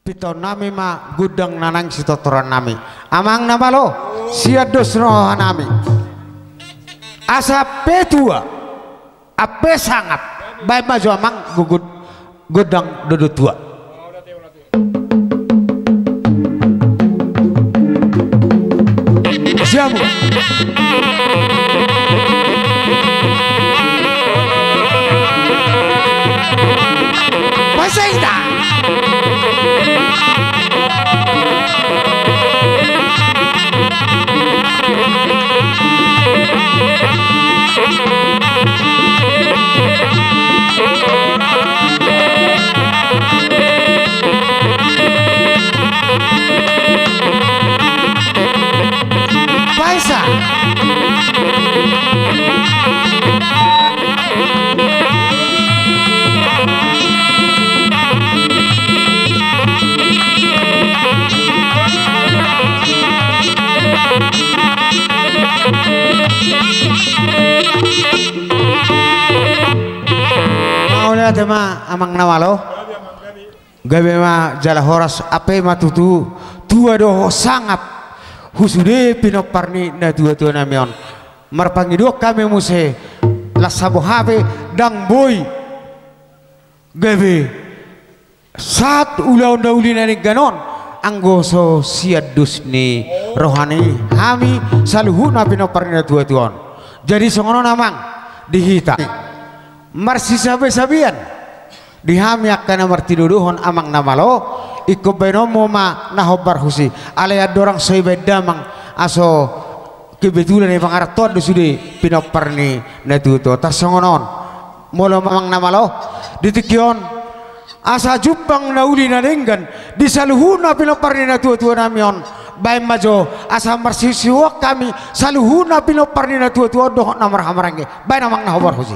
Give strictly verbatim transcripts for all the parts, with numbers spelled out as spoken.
Pitaon nami ma gondang na naeng sitortoran nami. Amang na malo, sian dos roha nami. Asa pe tua, ape sangap, baen ma jo amang gogot gondang dodo tua. Siamu. Pasaita. Paisa. Mauliate ma amang na malo. Gabe ma jala horas, ape ma tutu tua dohot sangap hu sude pinompar ni natuatua nami on. Marpangidoan hami muse, las sabo hape, ndang boi gabe sahat ulaon na uli na denggan on anggo so sian dos ni roha ni hami saluhutna pinompar ni natuatua on. Jadi songon on amang di hita. Marsisabesabean di hami angka na martinodohon amang na malo, ingkon baenonmu ma na hombar husi. Alai andorang so dibaen damang, aso kebetulan i pangarantoan do sude pinompar ni natuatua. Tarsongon on, molo amang na malo, di tingki on, asa jumpang na uli na denggan di saluhutna pinompar ni natuatua nami on. Baen ma jo, asa marsiusiuan hami saluhutna pinompar ni natuatua on dohot na marhahamaranggi. Baen amang na hombar husi.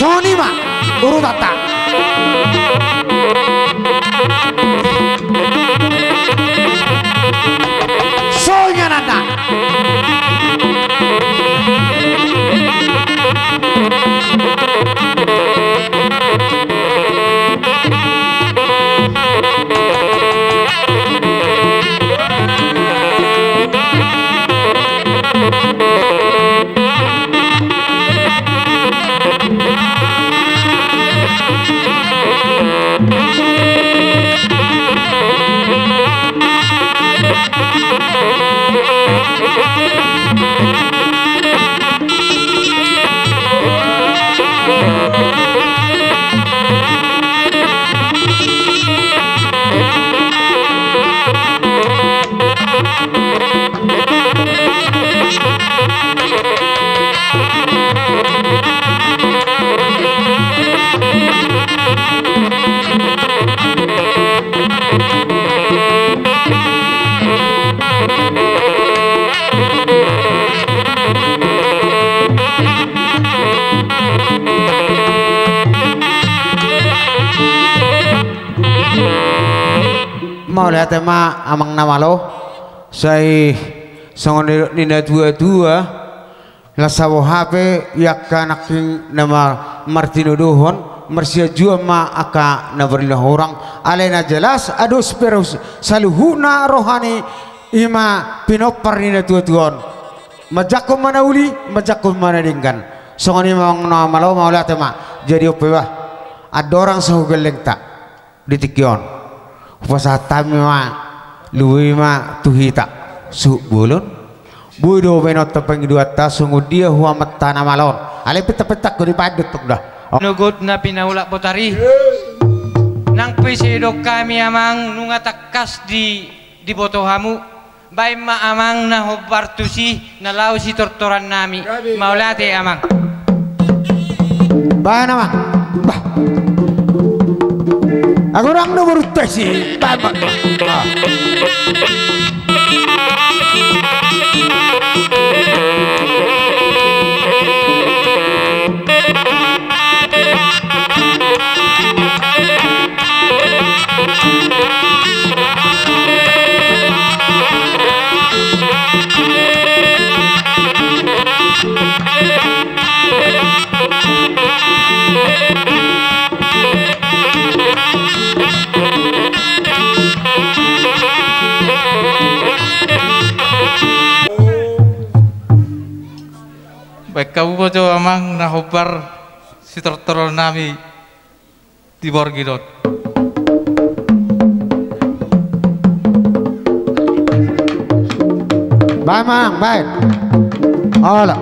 Songon i ma urutanta. Songon i ma nana. Mauliate ma amang na malo. Sai songon nidok ni natuatua, las sabo hape i angka nangkin na mar-, martinodohon, marsianjuan ma angka na marlina hurang. Alai na jelas, ados pe ro saluhutna roha ni i ma pinompar ni natuatua on. Manjangkon ma na uli, manjangkon ma na denggan. Songon i ma amang na malo, mauliate ma. Jadi on pe bah, andorang so hugellengta di tingki on, hupasahat hami ma, lumobi ma tu hita suhut bolon. Boi do baenonta pangidoanta songon dia tu amanta na malo on. Alai pentapentakku dipaendut tok da. Nogot na pinaulak botari. Nang pe sai didok hami amang nunga tangkas di, diboto hamu. Baen ma amang na hombar tusi na laho sitortoran nami. Mauliate amang. Baen amang. Agorang do borunta si Bambang. Ah. Baen hamu ma jo amang na hombar sitortoron nami di Borgidot. Baen, Mang, baen. Olo.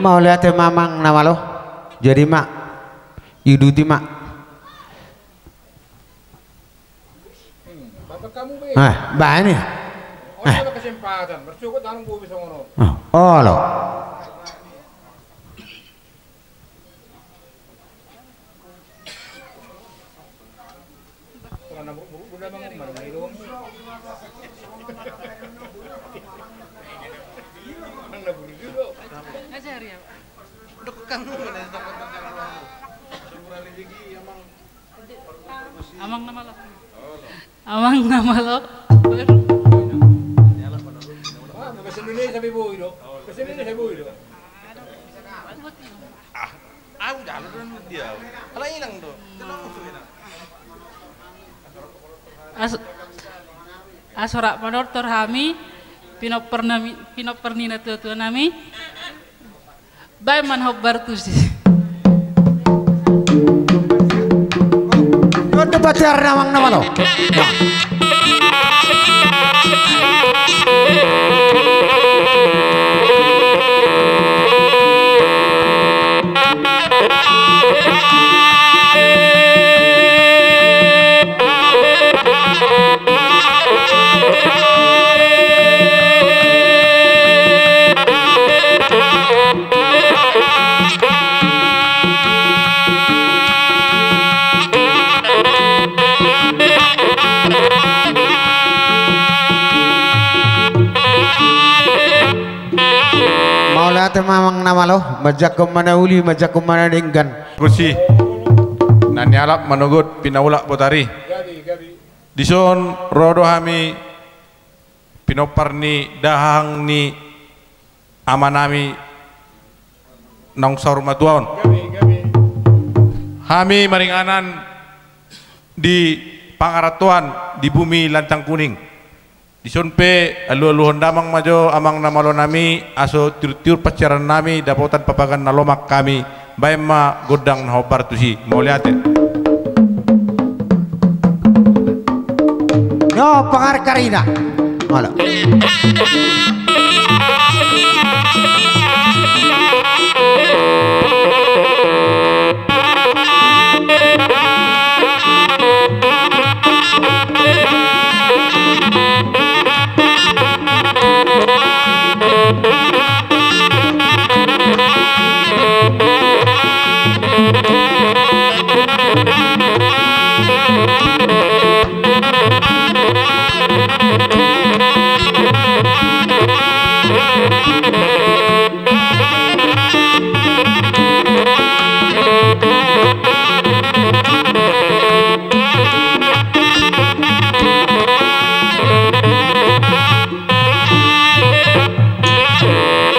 Mauliate ma amang na malo. Jadi ma, iuduti ma. Ah, baen i. Ah. Ah, olo. Amang na malo. Amang na malo. Bahasa Indonesia be boi do. Bahasa Indonesia be boi do. Ah, au jalo do dia. Ala inang do. As-, aso rap manortor hami, pinompar nami, pinompar ni natuatua nami. Baen ma na hombar tusi. Tondu patiar na amang na malo. Mauliate ma amang na malo, manjangkon ma na uli, manjangkon ma na denggan. Tusi, na nialap manogot pinaulak botari. Dison ro do hami pinompar ni dahahang ni amanami naung saur matua on. Hami maringanan di pangarantoan di bumi Lancang Kuning. Dison pe alualuhon damang ma jo amang na malo nami, aso tiurtiur pansiaran nami dapotan papagan na lomak hami. Baen ma gondang na hombar tusi. Mauliate. Yo, pangarkarina. Olo.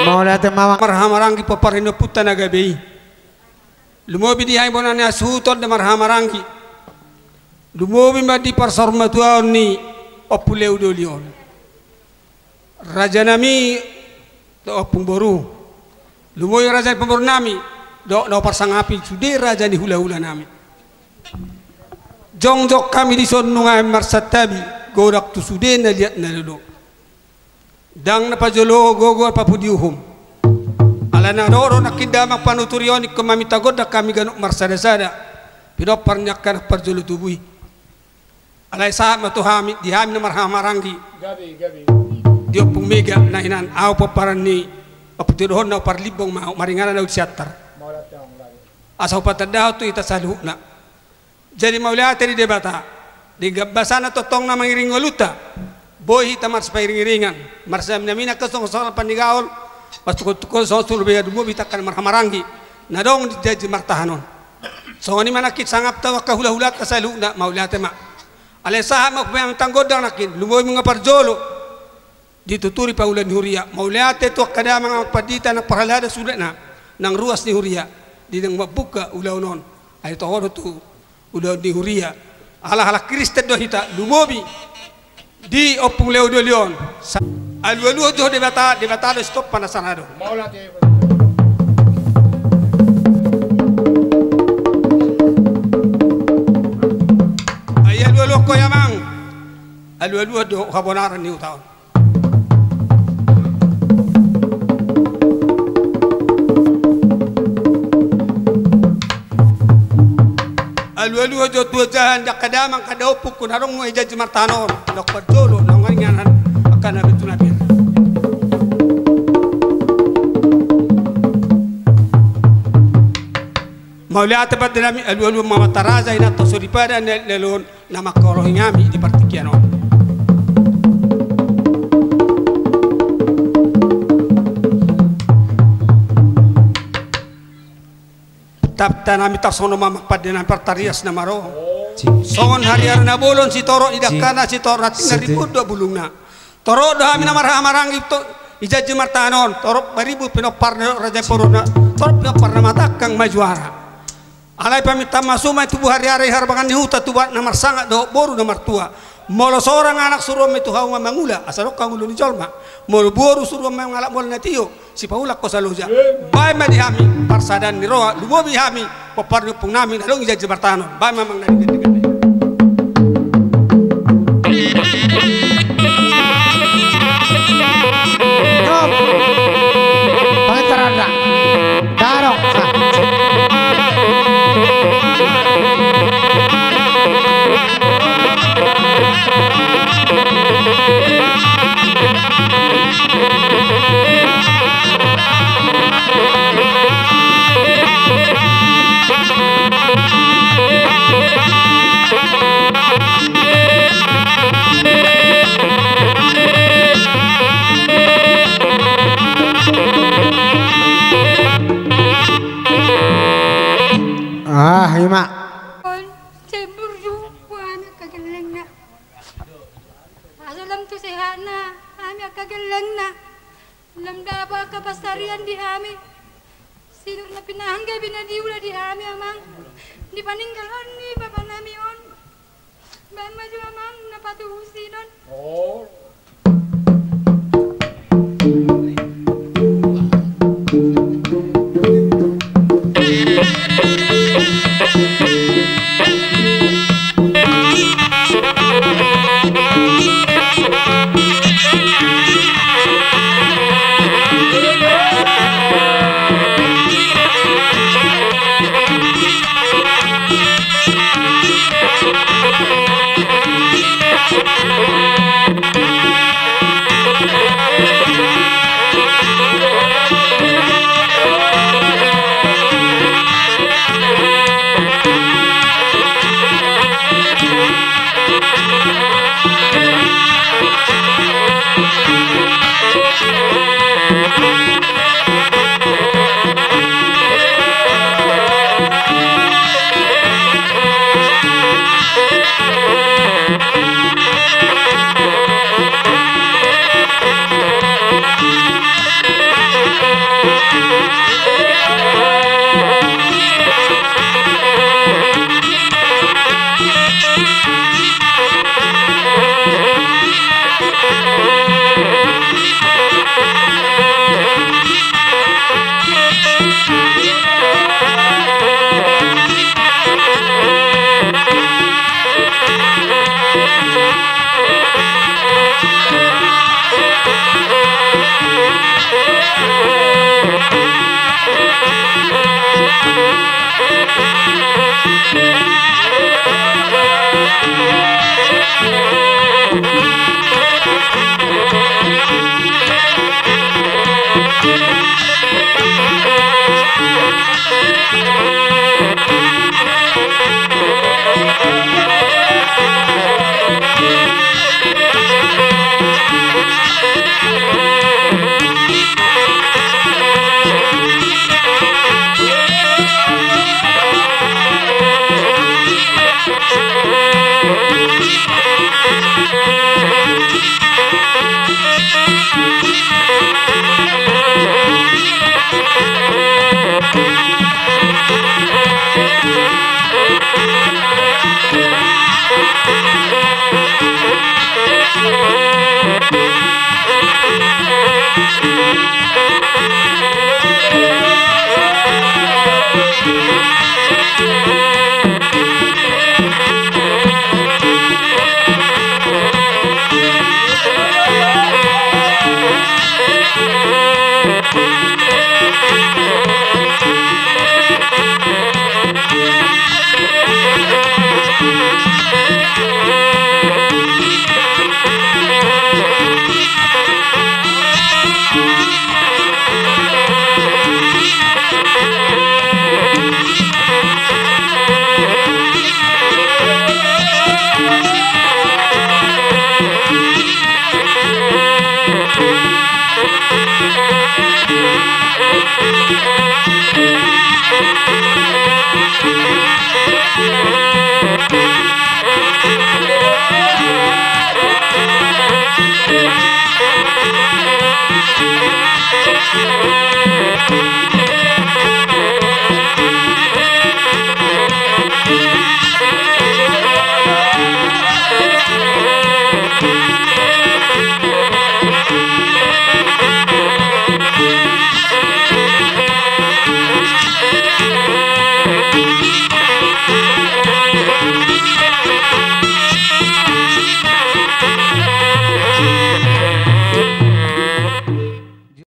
Mauliate ma amang. Marhamaranggi pomparan ni ompunta na gabe i. Lumobi di hami bona ni hasuhuton da marhamaranggi. Lumobi ma di parsaurmatuaon ni Ompu Leo Doli on. Rajanami dohot Ompung Boru. Lumobi raja ni pamoruon nami, dohot na huparsangapi sude raja ni hulahula nami. Jongjong hami dison nunga marsantabi, godang tu sude na liat na lolo. Ndang na pajolo gogo papuji uhum. Alai na dohot do nangkin damang panuturion, ingkon maminta gondang hami ganup marsadasada. Pinompar ni angka na parjolo tubu i. Alai sahat ma tu hami, di hami na marhahamaranggi. Gabe, gabe. Di Ompung Mega na hinan, ahu pomparan ni Ompung Tio dohot na Parlimbong ma ahu, maringanan ahu di Siantar. Mauliate, mauliate. Asa hupatandahon tu hita saluhutna. Jadi mauliate di Debata, denggan basana tongtong na mangiringi ngolunta. Boi hita marsipairingiringan, marsiaminaminan angka songon saluhut panigaol, martungkoltungkol songon saluhut bega, lumobi hita angka na marhahamaranggi na adong di janji martahan on. Songon i ma nangkin sangap tu angka hulahulanta saluhutna, mauliate ma. Alai sahat ma pamintaan gondang nangkin, lumobi nunga parjolo dituturi paula ni huria. Mauliate tu angka damang, amang pandita, nang parhalado sude na, nang ruas ni huria, di naung mambuka ulaon on. Ai toho do tu ulaon ni huria. Ala halak Kristen do hita, lumobi di Ompung Leo Doli on. Sa-, alualuhon jo Debata, Debata do sitompa na sandok. Ai alualuhon ho i amang. Alualuhon do habonaran ni huta on. Alualuhon jo tu ajahan di angka damang, angka daompungku na adong nunga di janji martahan on, na parjolo, na maringanan angka na bindu na pir. Mauliate pande nami, alualuhon ma amanta raja, inanta soripada, na lelon na mangkaholongi hami di partingkian on. Tapta nami tarsongon on ma amang pande nami, partarias na maro. Songon hariara na bolon, sitorop ni dangkana, sitorop ranting na ribuan do bulungna. Torop do hami na marhahamaranggi tu, di janji martahan on, torop maribur pinomparna, raja ni pamoruonna, torop pinomparna ma tangkang ma juara. Alai pamintaan ma suman tubu hariara di harbangan ni huta, tubu anak na marsangap dohot boru na martua. Molo sorang anak, suruon ma i tu hauma mangula, asa dong hangoluan ni jolma. Molo boru, suruon ma i mangalap mola na tio, sipaulak hosa loja. Baen ma di hami parsadaan ni roha, lumobi hami pomparan ni ompung nami na adong di janji martahan on. Baen ma amang na denggan-denggan. Pangintaran da. Tarok. Ah, ima. On, cembur ju, buana kagellengna. Asa lam tu sehatna, hami angka gellengna. Lam dapot angka pansarian di hami. Sinur na pinahan, gabe na niula di hami, amang. Di paninggalhon ni bapa nami on. Baen ma jo amang na patuhu sinon. Oh.